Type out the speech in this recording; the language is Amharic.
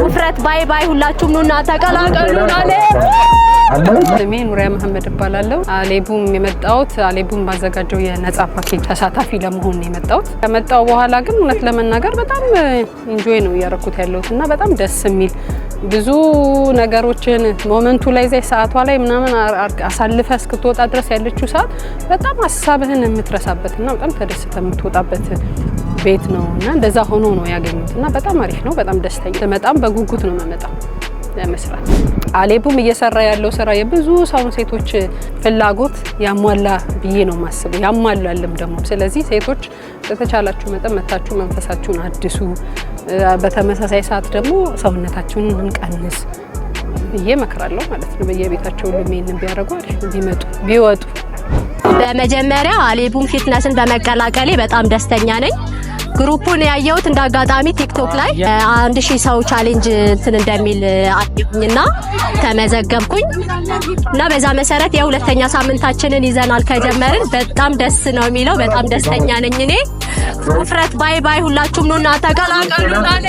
ውፍረት bye bye። ሁላችሁም ኑና ተቀላቀሉን አለ። ስሜ ኑሪያ መሐመድ እባላለሁ። አሌቡም የመጣሁት አሌቡም ባዘጋጀው የነጻ ፓኬጅ ተሳታፊ ለመሆን ነው የመጣሁት። ከመጣሁ በኋላ ግን እውነት ለመናገር በጣም enjoy ነው እያረኩት ያለሁት እና በጣም ደስ የሚል ብዙ ነገሮችን moment ኡ ላይ እዛ ሰዓቷ ላይ ምናምን አሳልፈህ እስክትወጣ ድረስ ያለችው ሰዓት በጣም ሀሳብህን የምትረሳበት እና በጣም ተደስተህ የምትወጣበት ቤት ነው እና እንደዛ ሆኖ ነው ያገኘሁት እና በጣም አሪፍ ነው። በጣም ደስተኛ፣ በጣም በጉጉት ነው የምመጣው ለመስራት። አሌቡም እየሰራ ያለው ስራ የብዙ ሰውን ሴቶች ፍላጎት ያሟላ ብዬ ነው የማስበው፣ ያሟላልም ደግሞ። ስለዚህ ሴቶች በተቻላችሁ መጠን መታችሁ መንፈሳችሁን አድሱ። በተመሳሳይ ሰዓት ደግሞ ሰውነታችሁን እንቀንስ ብዬ እመክራለሁ ማለት ነው። በየቤታቸው ሁሉም ይሄንን ቢያደርጉ አሪፍ ነው፣ ቢመጡ ቢወጡ። በመጀመሪያ አሌቡም Fitness ን በመቀላቀሌ በጣም ደስተኛ ነኝ። Group ኡን ያየሁት እንደ አጋጣሚ ቲክቶክ ላይ 1000 ሰው challenge እንትን እንደሚል አየሁኝና ተመዘገብኩኝ እና በዛ መሰረት የሁለተኛ ሳምንታችንን ይዘናል ከጀመርን። በጣም ደስ ነው የሚለው። በጣም ደስተኛ ነኝ እኔ። ውፍረት bye bye። ሁላችሁም ኑና ተቀላቀሉን አለ።